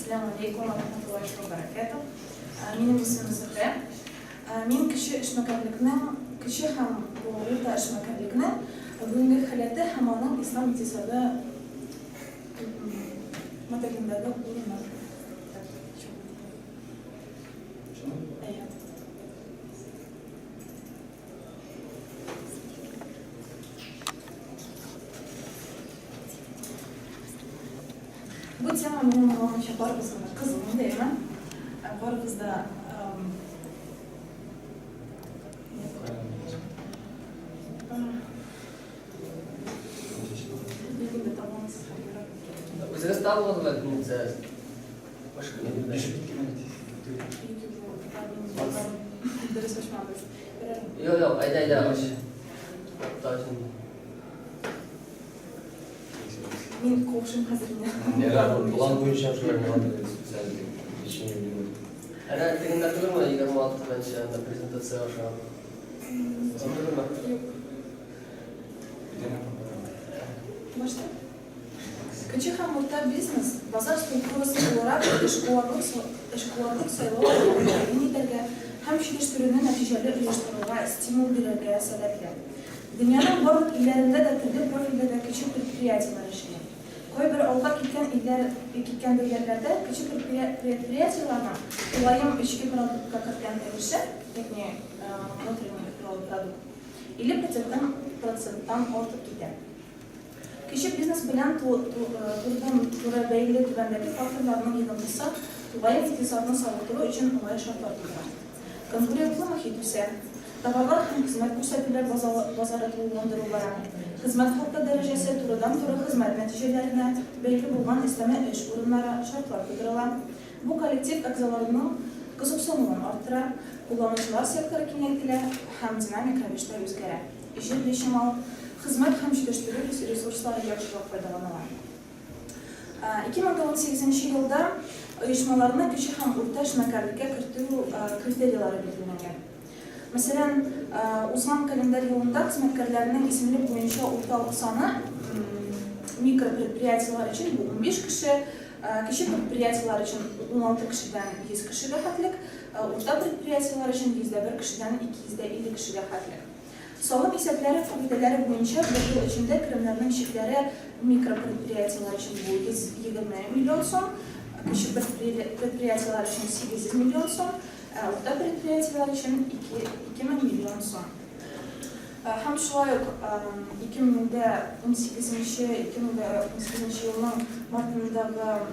Әссәламү алейкум ва рахматуллахи ва баракатуһ. Минем исемем Зөһрә. Мин кече эшмәкәрлекнең, кече һәм урта эшмәкәрлекнең бүгенге халәте һәм аның ислам икътисады моделендәге урыны. Әйе. Бу тема минем аңлавымча барыбызга да кызык инде, әйеме? Барыбыз да Үзегез табыгызмы, Дмитрий? Дөрес ачмабыз. Юк, юк, әйдә, әйдә, ач. Мин каушыйм хәзер инде. План буенча шулай булган дип специаль лечение бирү. Әнә тегендә түгелме, 26 нчы анда презентация аша. Син түгелме? Юк. Башта. Кече һәм урта бизнес, базар структурасы буларак, эшкуарлык сайлау алуын тәэмин итәргә һәм җитештерүне нәтиҗәле оештыруга стимул бирергә сәләтле. Дөньяның барлык илләрендә дә төрле профильдәге кече предприятиеләр эшли. Кайбер алга киткән илләр киткән дәүләтләрдә кече предприятиеләрнең тулаем эчке продуктка керткән өлеше, ягъни внутренний продукт, 50 проценттан артып китә. Кече бизнес белән турыдан-туры бәйле түбәндәге факторларның йогынтысы тулаем икътисадны савыктыру өчен уңай шартлар тудыра. Конкурентлы мохит үсә, товарлар һәм хезмәт күрсәтүләр базары тулыландыру бара, хезмәт хакы дәрәҗәсе турыдан-туры хезмәт нәтиҗәләренә бәйле булган өстәмә эш урыннары, шартлар тудырыла, бу коллектив әгъзаларының кызыксынуын арттыра, кулланучылар секторы киңәйтелә һәм динамик рәвештә үзгәрә. Җирле чимал, хезмәт һәм җитештерү ресурслары яхшырак файдаланыла. 2018 нче елда оешмаларны кече һәм урта эшмәкәрлеккә кертү критерийлары билгеләнгән. Мәсәлән, узган календарь елында хезмәткәрләрнең исемлек буенча урта саны микропредприятиеләр өчен бу 15 кеше, кече предприятиеләр өчен 16 кешедән 100 кешегә хәтлек, урта предприятиеләр өчен 101 кешедән 250 кешегә хәтлек. Салым исәпләре кагыйдәләре буенча бер ел эчендә керемнәрнең чикләре микропредприятиеләр өчен бу 120 миллион сум, кече предприятиеләр өчен 800 миллион сум, ә урта предприятиеләр өчен 2000 миллион сум. Һәм шулай ук 2018 2018 елның мартындагы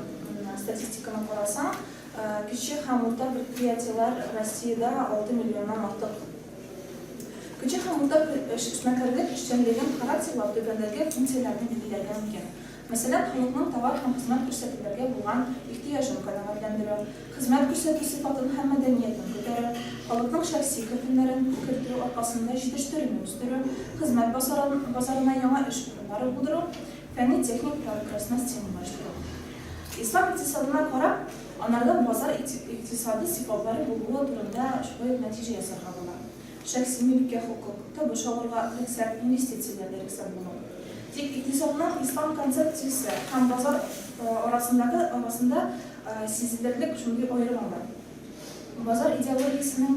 статистиканы карасаң, кече һәм урта предприятиеләр Россиядә 6 миллионнан артык. Кече һәм урта эшмәкәрлек эшчәнлеген характерлап, түбәндәге функцияләрне билгеләргә мөмкин. Мәсәлән, халыкның товар һәм хезмәт күрсәтүләргә булган ихтыяҗын канәгатьләндерү, хезмәт күрсәтү сыйфатын һәм мәдәниятен күтәрү, халыкның шәхси кертемнәрен кертү аркасында җитештерүне үстерү, хезмәт базарына яңа эш урыннары булдыру, фәнни-техник прогрессны стимуллаштыру. Ислам икътисадына карап, анарда базар икътисады сыйфатлары булуы турында шулай ук нәтиҗә ясарга була. Шәхси милеккә хокук, табыш алырга рөхсәт, инвестицияләргә рөхсәт булу. Тик икътисадның ислам концепциясе һәм базар арасындагы арасында сизелерлек шундый аерма бар. Базар идеологиясенең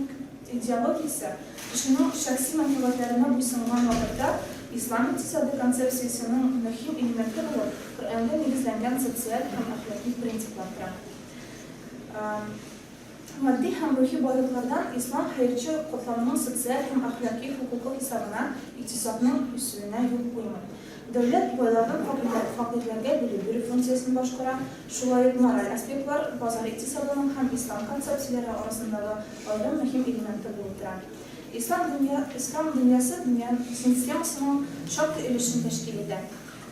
идеологиясе кешенең шәхси мәнфәгатьләренә буйсынган вакытта, ислам икътисады концепциясенең мөһим элементы булып Коръәнгә нигезләнгән социаль һәм әхлакый принциплар тора. Матди һәм рухи байлыклардан ислам хәерче катламының социаль һәм әхлакый хокукы хисабына икътисадның үсүенә юл куймый. Дәүләт байлардан фәкыйрьләргә бүлеп бирү функциясен башкара, шулай ук мораль аспектлар базар икътисадының һәм ислам концепцияләре арасындагы аерым мөһим элементы булып тора. Ислам дөнья ислам дөньясы дөнья системасының шактый өлешен тәшкил итә.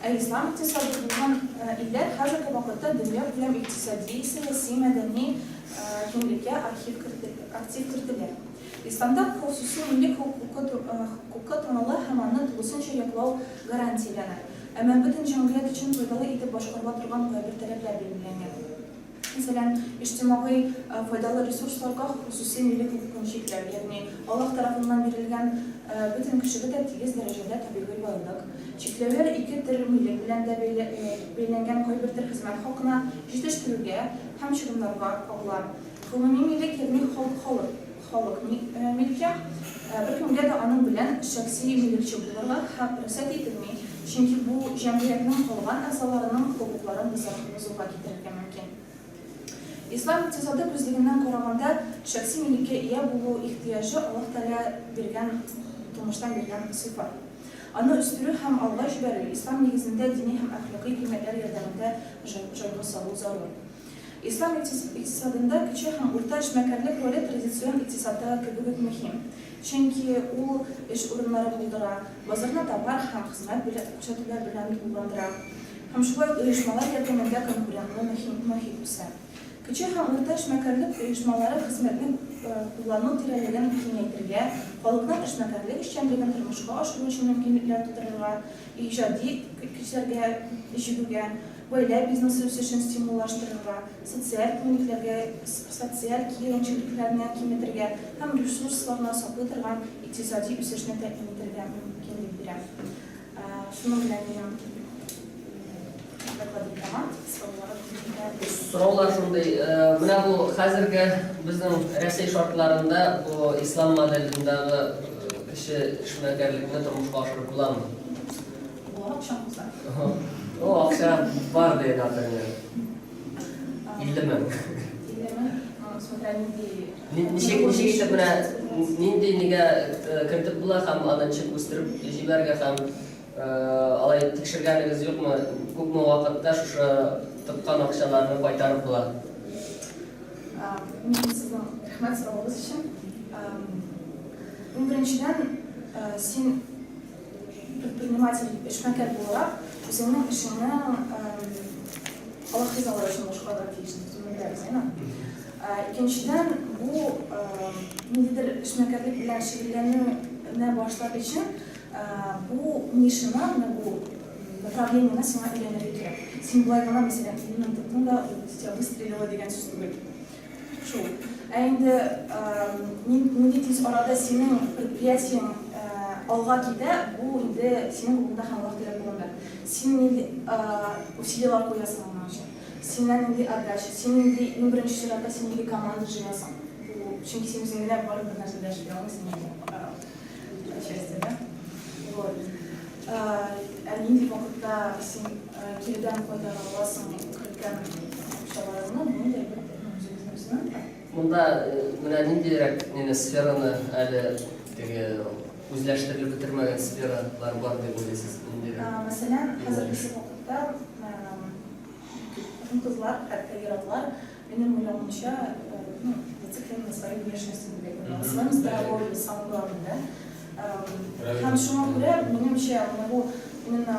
Ә ислам икътисады булган илләр хәзерге вакытта дөньякүләм икътисади, сәяси, мәдәни киңлеккә актив кертелә. Исламда хосусый милек хокукы таныла һәм аны тулысынча яклау гарантияләнә. Әмма бөтен җәмгыять өчен файдалы итеп башкарыла торган кайбер таләпләр билгеләнгән. Мәсәлән, иҗтимагый файдалы ресурсларга хосусый милек хокукын чикләү, ягъни Аллаһ тарафыннан бирелгән бөтен кешегә дә тигез дәрәҗәдә табигый байлык. Чикләүләр ике төр милек белән дә бәйләнгән кайбер төр хезмәт хакына, җитештерүгә һәм чыгымнарга кагыла. Гомуми милек, ягъни халык халык милке, беркемгә дә аның белән шәхси милекче булырга рөхсәт ителми, чөнки бу җәмгыятьнең калган әгъзаларының хокукларын бозуга китерергә мөмкин. Ислам икътисады күзлегеннән караганда, шәхси милеккә ия булу ихтыяҗы Аллаһ Тәгалә биргән тумыштан биргән сыйфат. Аны үстерү һәм алга җибәрү ислам нигезендә дини һәм әхлакый кыйммәтләр ярдәмендә җайга салу зарур. Ислам икътисадында кече һәм урта эшмәкәрлек роле традицион икътисадтагы кебек үк мөһим, чөнки ул эш урыннары булдыра, базарны товар һәм хезмәт күрсәтүләр белән тулыландыра һәм шулай ук оешмалар ярдәмендә конкурентлы мохит үсә. Кече һәм урта эшмәкәрлек оешмалары хезмәтне куллану тирәлеген киңәйтергә, халыкның эшмәкәрлек эшчәнлеген тормышка ашыру өчен мөмкинлекләр тудырырга, иҗади көчләргә җигүгә, гаилә бизнесы үсешен стимуллаштырырга, социаль киңлекләргә, социаль киеренчелекләрне киметергә һәм ресурсларны саклый торган икътисади үсешне тәэмин итәргә мөмкинлек бирә. Шуның белән минем докладым тәмам. Сорауларыгыз булса. Сораулар шундый, менә бу хәзерге безнең Рәсәй шартларында бу ислам моделендагы кече эшмәкәрлекне тормышка ашырып буламы? Була, акчаң булса. Ну, акча бар ди, например. 50 мең. 50 мең, ну, смотря нинди... Ничек, ничек итеп менә нинди нигә кертеп була һәм аны ничек үстереп җибәрергә һәм алай тикшергәнегез юкмы, күпме вакытта шушы тоткан акчаларны кайтарып була? Мин сезнең рәхмәт соравыгыз өчен. Иң беренчедән, син Предприниматель, эшмәкәр буларак, үзеңнең эшеңне Аллаһ ризалыгы өчен башкарырга тиешсең, без моны беләбез, әйеме? Икенчедән, бу ниндидер эшмәкәрлек белән шөгыльләнүне башлар өчен бу нишаны, менә бу направлениене сиңа өйрәнергә кирәк. Син болай гына, мәсәлән, 50 мең тоттың да, у тебя выстрелило дигән сүз түгел. Шул. Ә инде нинди тиз арада синең предприятиең алга китә, бу инде синең кулыңда һәм Аллаһ Тәгалә кулында. Син нинди усилияләр куясың моның өчен? Синнән нинди отдача, син нинди, иң беренче чиратта син нинди команда җыясың? Бу, чөнки син үзең генә барып бер нәрсә дә эшли алмыйсың инде, отчасти, да? Вот. Ә нинди вакытта син киредән кайтара аласың керткән акчаларыңны, бу инде, әлбәттә, үзегезнең үзеннән тора. Монда менә ниндирәк нине сфераны әле теге үзләштерелеп бетермәгән сфералар бар дип уйлыйсыз? Ниндирәк? Мәсәлән, хәзерге вакытта хатын-кызлар, хәтта ир-атлар, минем уйлавымча, ну, зациклены на своей внешности дип әйтәм, на своем здоровье, самое главное, да? Һәм шуңа күрә, минемчә, менә бу именно,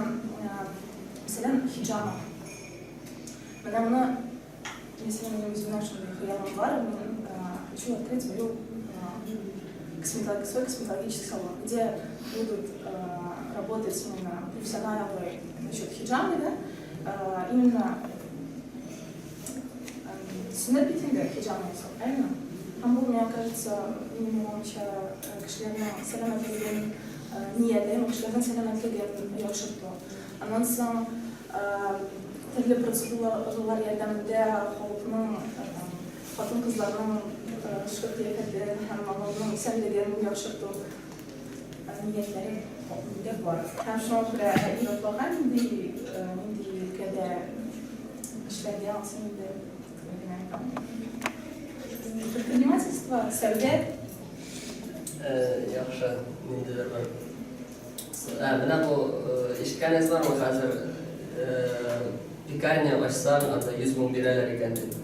мәсәлән, хиджама. Менә моны, мәсәлән, минем үземнең шундый хыялым бар, мин хочу открыть свою свой косметологический салон, где будут работать именно профессионалы насчет хиджамы, да, именно Сөннәт бит инде, хиҗама ясау, правильно? Һәм бу, миңа кажется, минем уйлавымча, кешеләрнең сәламәтлеген, нияте, кешеләрнең сәламәтлеген яхшырту. Аннан соң төрле процедуралар ярдәмендә халыкның, хатын-кызларның тышкы кыяфәтен һәм аларның исәнлеген яхшырту ниятләре миндә бар. Һәм шуңа күрә ир-атларга нинди нинди өлкәдә Эшләргә алсын инде. Предпринимательство, сәүдә. Яхшы, ниндидер бер. Ә, менә бу ишеткәнегез бармы хәзер пекарня ачсаң, анда 100 мең бирәләр икән дип.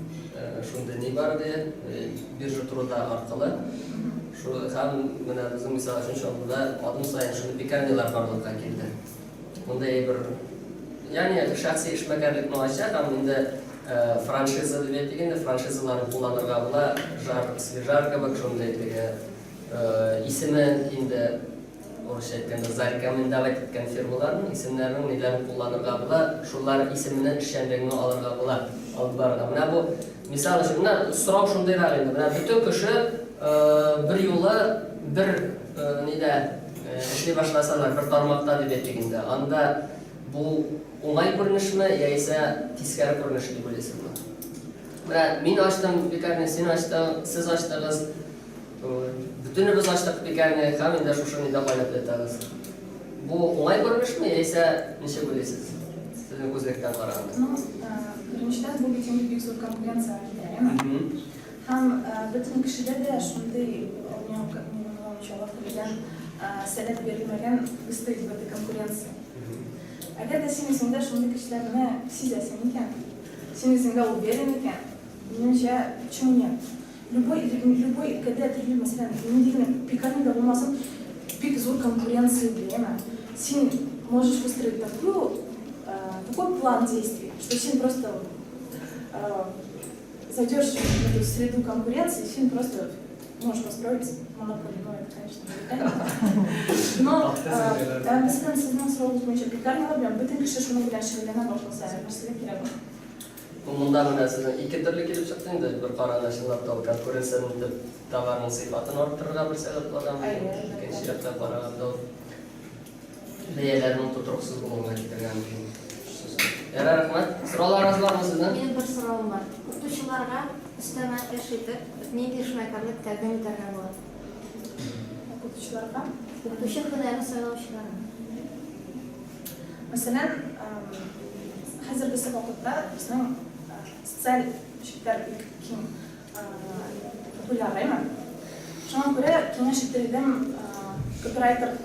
Шундый ни бар ди, биржа труда аркылы. Шу һәм менә безнең мисал өчен Чаллыда адым саен шундый пекарнялар барлыкка килде. Монда бер ягъни шәхси эшмәкәрлекне ача һәм инде франшиза дип әйтик инде, франшизаларны кулланырга була, жар, свежар кебек шундый теге исеме инде урысча әйткәндә зарекомендовать иткән фирмаларның исемнәренең ниләрен кулланырга була, шулар исеменнән эшчәнлегеңне алырга була, алып барырга. Менә бу мисал өчен, менә сорау шундыйрак инде. Менә бөтен кеше бер юлы бер нидә. эшли башласалар, бер тармакта дип әйтик инде, анда бу уңай күренешме яисә тискәре күренеш дип уйлыйсызмы? Менә мин ачтым пекарня, син ачтың, сез ачтыгыз, бөтенебез ачтык пекарня һәм инде шушы нидә кайнап ятабыз. Бу уңай күренешме яисә ничек уйлыйсыз? Сезнең күзлектән караганда. Ну, беренчедән, бу бит инде бик зур конкуренция китерә, әйеме? Һәм бөтен кешедә дә шундый, минем уйлавымча, Аллаһ биргән сәләт бирелмәгән выстоять в этой конкуренции. Әгәр дә син үзеңдә шундый көчләрне сизәсең икән, син үзеңдә уверен икән, минемчә, почему нет? Любой, любой өлкәдә төрле, мәсәлән, нинди генә пекарня да булмасын, бик зур конкуренция әйеме? Син можешь выстроить такую, такой план действий, что син просто зайдешь в эту среду конкуренции, син просто можешь построить монополию. Ну, это, конечно, нереально. Но, мәсәлән, сезнең соравыгыз буенча пекарнялар белән бөтен кеше шуның белән шөгыльләнә башласа, нәрсәгә кирәк ул? Бу монда менә сезнең ике төрле килеп чыкты инде. Бер караганда, чынлап та ул конкуренцияне итеп товарның сыйфатын арттырырга бер сәбәп була, икенче яктан караганда ул бәяләрнең тотрыксыз булуына китерергә мөмкин. Ярар, рәхмәт. Сорауларыгыз бармы сезнең? Минем бер соравым бар. Укытучыларга өстәмә эш итеп, нинди эшмәкәрлек тәкъдим итәргә була? Укытучыларга? Укытучы һөнәрен сайлаучыларга. Мәсәлән, хәзергесе вакытта безнең социаль челтәр бик киң популяр, әйме? Шуңа күрә киңәш итер идем копирайтерга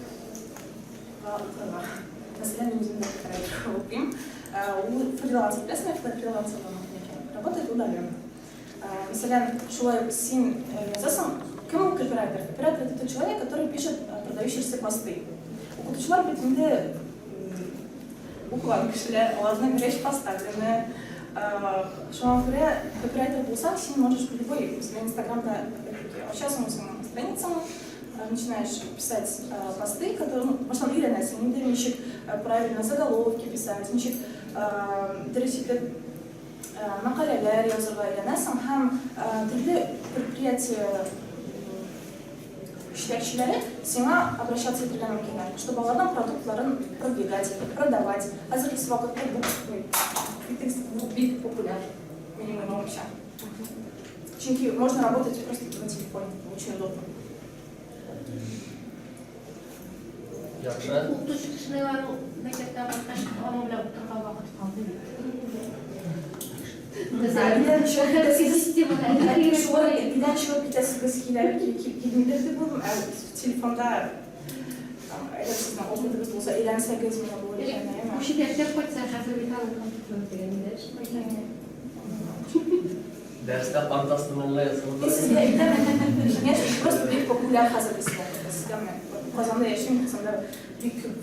укырга. Мәсәлән, мин үзем дә копирайтер укыйм. Ул фрилансер, беләсеңме, фрилансер мөмкин икән. Работает удаленно. Мәсәлән, шулай ук син язасың, кем ул копирайтер? Копирайтер это тот человек, который пишет продающиеся посты. Укытучылар бит инде укыган кешеләр, аларның речь поставлены. Шуңа күрә копирайтер булсаң, син можешь в любой, мәсәлән, Инстаграмда ачасың үзеңнең страницаңны, начинаешь писать посты, которые, ну, баштан өйрәнәсең инде, ничек правильно заголовки писать, ничек дөрес итеп мәкаләләр язырга өйрәнәсең һәм төрле предприятие җитәкчеләре сиңа обращаться итәргә мөмкиннәр, чтобы аларның продуктларын продвигать, продавать. Хәзерге вакытта бу, бу бик популяр, минем уйлавымча. Чөнки можно работать просто на телефоне, очень удобно. Яхшы. Укытучы кешенең аның мәктәптә кайткач аның белән утырырга вакыт калмый бит. Өйдән чыгып китәсегез, шулай өйдән чыгып китәсегез килә, килмидер дип уйлыйм. Ә телефонда там, әгәр сезнең опытыгыз булса, өйрәнсәгез, менә бу өлкәне, әйеме? Учитель эшләп кайтса, хәзер бит аның компьютер дигәндә эш кайтса. Дәрестә парта астыннан язып Мин утыра. сезгә әйтәм, киңәш просто бик популяр хәзерге вакытта. Сезгә менә Казанда яшим, Казанда бик күп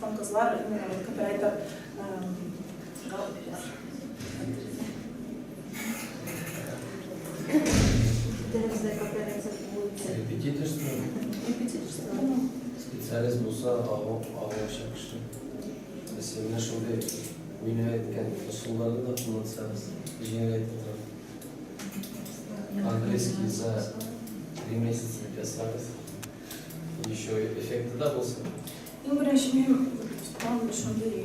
хатын-кызлар именно вот копирайтер укыйлар. Телебездә кооперация булып Репетиторство. Репетиторство. Специалист булса, агылачак кеше. Мәсәлән, менә шундый мин әйткән ысулларны да куллансагыз, җиңеләйтә тора. Английский за 3 месяца ясагыз, еще эффекты да булсын. Иң беренче минем тоткан шундый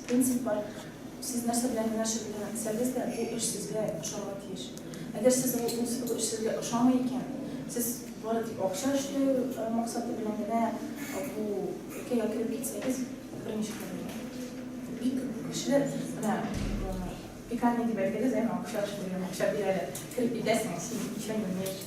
принцип бар. Сез нәрсә белән генә шөгыльләнсәгез дә, бу эш сезгә ошарга тиеш. Әгәр сез ул эш сезгә ошамый икән, сез бары тик акча эшләү максаты белән генә бу өлкәгә кереп китсәгез, берничек тә булмый. Бик күп кешеләр менә пекарня дип әйтегез, әмма акча эшләгән, акча бирәләр. Кереп китәсең, син ничего не умеешь.